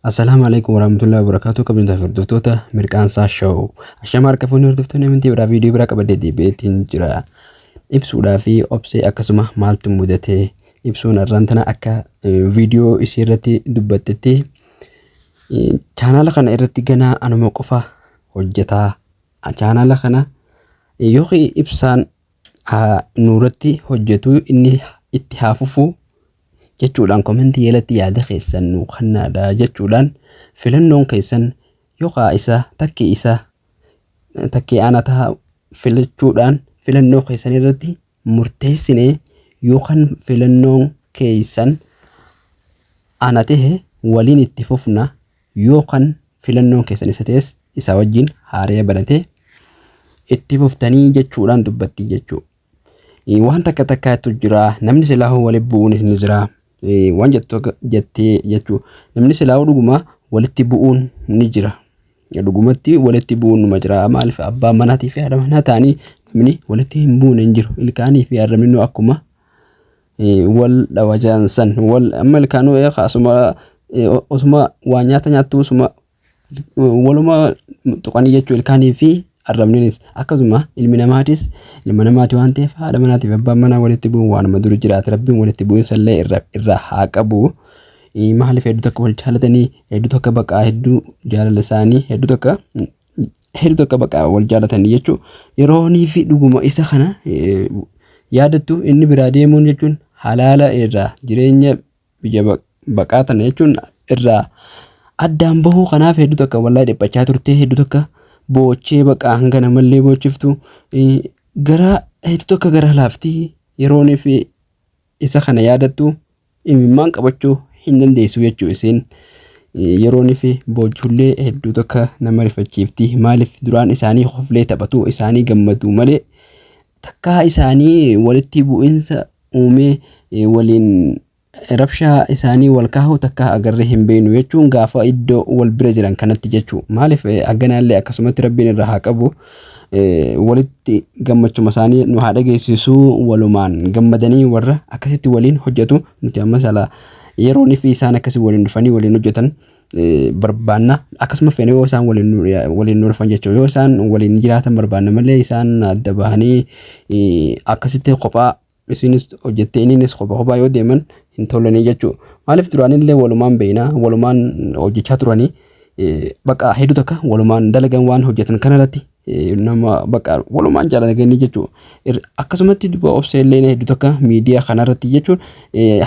Assalaamu alaikum warahmatullahi wabarakatuh. Kabajamtoota hordoftoota Mirqaansaa Show. Ashama harka fuunni hordoftoonni amantii biraa viidiyoo biraa qabadhee deebi'eetiin jira. Ibsuudhaa fi obsee akkasuma maaltu mudate ibsuun har'aan tana akka viidiyoo isii irratti dubbattetti chaanaala kana irratti ganaa anuma qofa hojjetaa. Chaanaala kana yookiin ibsaan nuurratti hojjetu inni itti haa fufu jechuudhaan komentii jalatti yaada keessan nuu kennaadha jechuudhaan filannoon keessan yookaan isa takkii isa takkii ana ta'a filachuudhaan filannoo keessan irratti murteessine yookaan filannoon keessan ana tahe waliin itti fufna yookaan filannoon keessan isa ta'es isa wajjin haaree banatee itti fuftanii jechuudhaan dubbatti jechuudha. Waan takka takkaatu jira namni silaahuu walitti bu'uunis ni jira waan jettu jettee jechuudha. Namni silaahuu dhuguma walitti bu'uun ni jira. Dhugumatti walitti bu'uun numa jira. Maaliif abbaa manaatii fi haadha manaa ta'anii namni walitti hin buune hin jiru. Ilkaanii fi arrabni akkuma wal dhawajaan san wal amma ilkaanuu asuma osuma waa nyaata nyaattu osuma waluma tuqanii jechuu ilkaanii fi arrabninis akkasuma ilmi namaatis ilma namaati waan ta'eef haadha manaatiif abbaan manaa walitti bu'uun waanuma duri jiraate rabbiin walitti bu'insa illee irraa haa qabu. Maaliif hedduu takka wal jaalatanii hedduu takka baqaa hedduu jaalala isaanii hedduu takka baqaa wal jaalatanii jechuu yeroonii fi dhuguma isa kana yaadattu inni biraa deemuun jechuun halaala irraa jireenya biyya baqaa tana jechuun irraa addaan bahuu kanaaf hedduu takka wallahi dhiphachaa turte hedduu takka boochee baqaa hanga namallee boochiftu gara hedduu takka gara laaftii yeroonii fi isa kana yaadattu imimmaan qabachuu hin dandeessu jechuu isiin yeroonii fi boochullee hedduu takka nama rifachiifti maaliif duraan isaanii hoflee taphatu isaanii gammadu malee takkaa isaanii walitti bu'insa uumee waliin rabshaa isaanii wal kaahuu takka agarree hin beeknu jechuun gaafa iddoo wal bira jiran kanatti jechuu maaliif hagganaallee akkasumatti rabbiin irraa haa qabu walitti gammachuma isaanii nu haa dhageessisuu walumaan gammadanii warra akkasitti waliin hojjetu nuti amma sala yeroonii fi isaan akkasii waliin dhufanii waliin hojjetan barbaanna akkasuma feene yoo isaan waliin nu dhufan jechuudha yoo isaan waliin jiraatan barbaanna malee isaan adda bahanii akkasitti kophaa isinis hojjettee inninis kopha kophaa yoo deeman hin tolanii jechuudha. Maaliif duraanillee walumaan beeknaa walumaan hojjechaa turanii bakka hedduu takka walumaan dalagan waan hojjetan kanarratti nama bakka walumaan jaalatanii jechuudha. Akkasumatti duba obsee illee hedduu takka miidiyaa kanarratti jechuun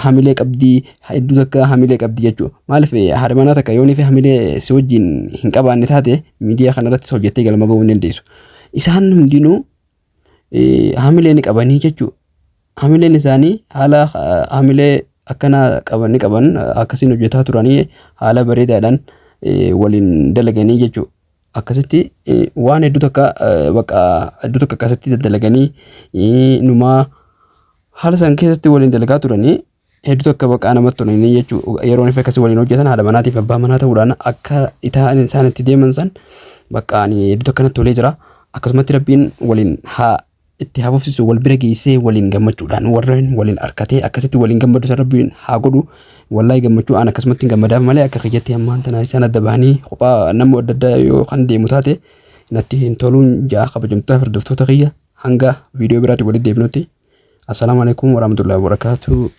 hamilee qabdii hedduu takka hamilee qabdi jechuudha. Maaliif haadha manaa takka yoonii fi hamilee si wajjin hin qabaanne taate miidiyaa kanarratti hojjettee galma gahuu hin dandeessu. Isaan hundinuu hamilee ni qabanii jechuudha. Hamileen isaanii haala hamilee akkanaa qaban ni qaban akkasiin hojjetaa turanii haala bareedaadhaan waliin dalaganii jechuudha. Akkasitti waan hedduu takka bakka hedduu takka akkasitti daddalaganii numaa haala san keessatti waliin dalagaa turanii hedduu takka bakka namatti tolanii jechuudha. Yeroon ifa akkasii waliin hojjetan haadha manaatiif abbaa manaa ta'uudhaan akka isaan itti deeman san bakka ani hedduu takka natti tolee jira. Akkasumatti rabbiin waliin haa itti haa fufsiisu wal bira geessee waliin gammachuudhaan warreen waliin harkatee akkasitti waliin gammadu san rabbiin haa godhu. Wallahi gammachuu aan akkasumatti hin gammadaaf malee akka kiyyatti ammaan tana isaan adda bahanii kophaa nama adda addaa yoo kan deemu taate natti hin toluun ja'a kabajamtoota hordoftoota kiyya hanga viidiyoo biraatiin walitti deebinutti. Assalaamu alaikum warahmatullahi wabarakatuh.